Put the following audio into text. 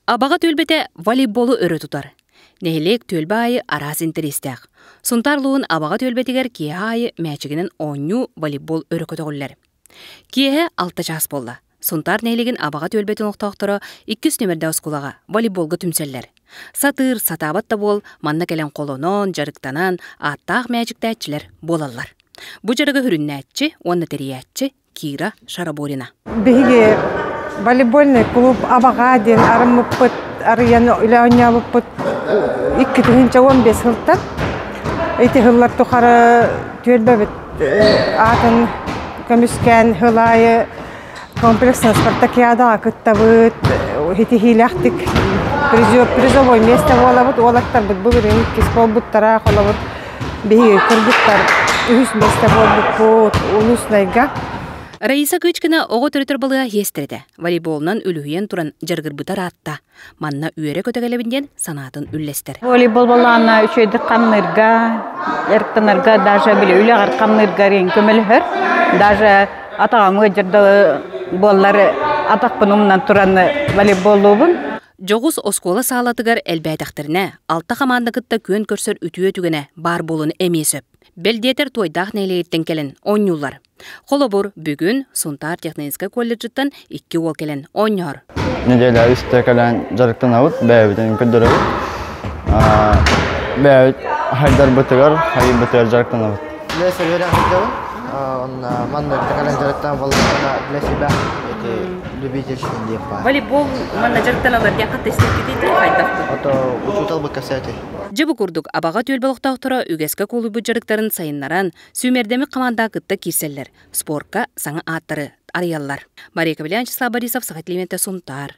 Абаҕа түөлбэтэ волейболу өрө тутар. Нэһилиэк түөлбэ аайы араас интэриэстээх. Сунтаар улууһун Абаҕа түөлбэтигэр киэһэ аайы мээчигинэн оонньуу волейбол өрө көтөҕүллэр. Киэһэ 6 чаас буолла. Сунтаар нэһилиэгин Абаҕа түөлбэтин олохтоохторо иккис нүөмэрдээх оскуолаҕа волейболга түмсэллэр. Сатыыр, сатаабат да буол, манна кэлэн холонон, дьарыктанан, ааттаах мээчиктээччилэр буолаллар. Бу дьарыгы сүрүннээччи уонна тэрийээччи Кира Шараборина. Биһиги волейбольный клуб Абаҕаа диэн арыммыппыт, арыйан үлэ оонньообуппут 2015 сылтан. Ити сыллар тухары түөлбэбит аатын көмүскээн сыл аайы комплексно спартакиадаҕа кыттабыт, ситиһиилээхтик призовой место буолабыт, уолаттарбыт былырыын иккис буолбуттара, холобур Биһиги кыргыттар үһүс миэстэ буолбуппут улуус-найга. Раиса Кычкина оҕо төрөтөр балыыһа иэстэрэтэ. Волейболунан үлүһүйэн туран дьарыгырбыта ыраатта. Манна үөрэ-көтө кэлэбин диэн санаатын үллэстэр. Волейбол балаана үчүгэйдик хамныырга, дьарыктанарга, даже били үлэҕэр хамныырга көмөлөһөр. Даже атаҕым ыалдьар да буоллар атахпын умнан туран волейболлуубун. Дьоҕус оскуола саалатыгар элбээтэхтэринэ, алта хамаанда кытта күөн көрсөр үтүө түгэнэ баар буолуон эмиэ сөп. Бэл диэтэр Туойдаах нэһилиэгиттэн кэлэн оонньууллар. Холобур, бүгүн Сунтаар техническай колледжыттан икки уол кэлэн оонньоһор. Неделя үстэ кэлэн дьарыктанабыт, бэйэбитин көрдөрөбүт. Бэйэбит хайдарбытыгар, хайыйбытыгар дьарыктанабыт. Для себя сылдьабын. Онно манна кэлэн дьарыктаан буоллахпына для себя эти любительский диэн баар. Волейбол манна дьарыктаналлар диэн хатта истэккитий хайдахпыт? Ото учуутал быккасаати. Дьэ бу курдук Абаҕа түөлбэ олохтоохторо үгэскэ куолуйбут дьарыктарын сайыннаран, сүүмэрдэммит хамаандаҕа кытта киирсэллэр, спорка саҥа ааттары арыйаллар. Мария Кобелян, Вячеслав Борисов, Саха телевидениетэ Сунтаар.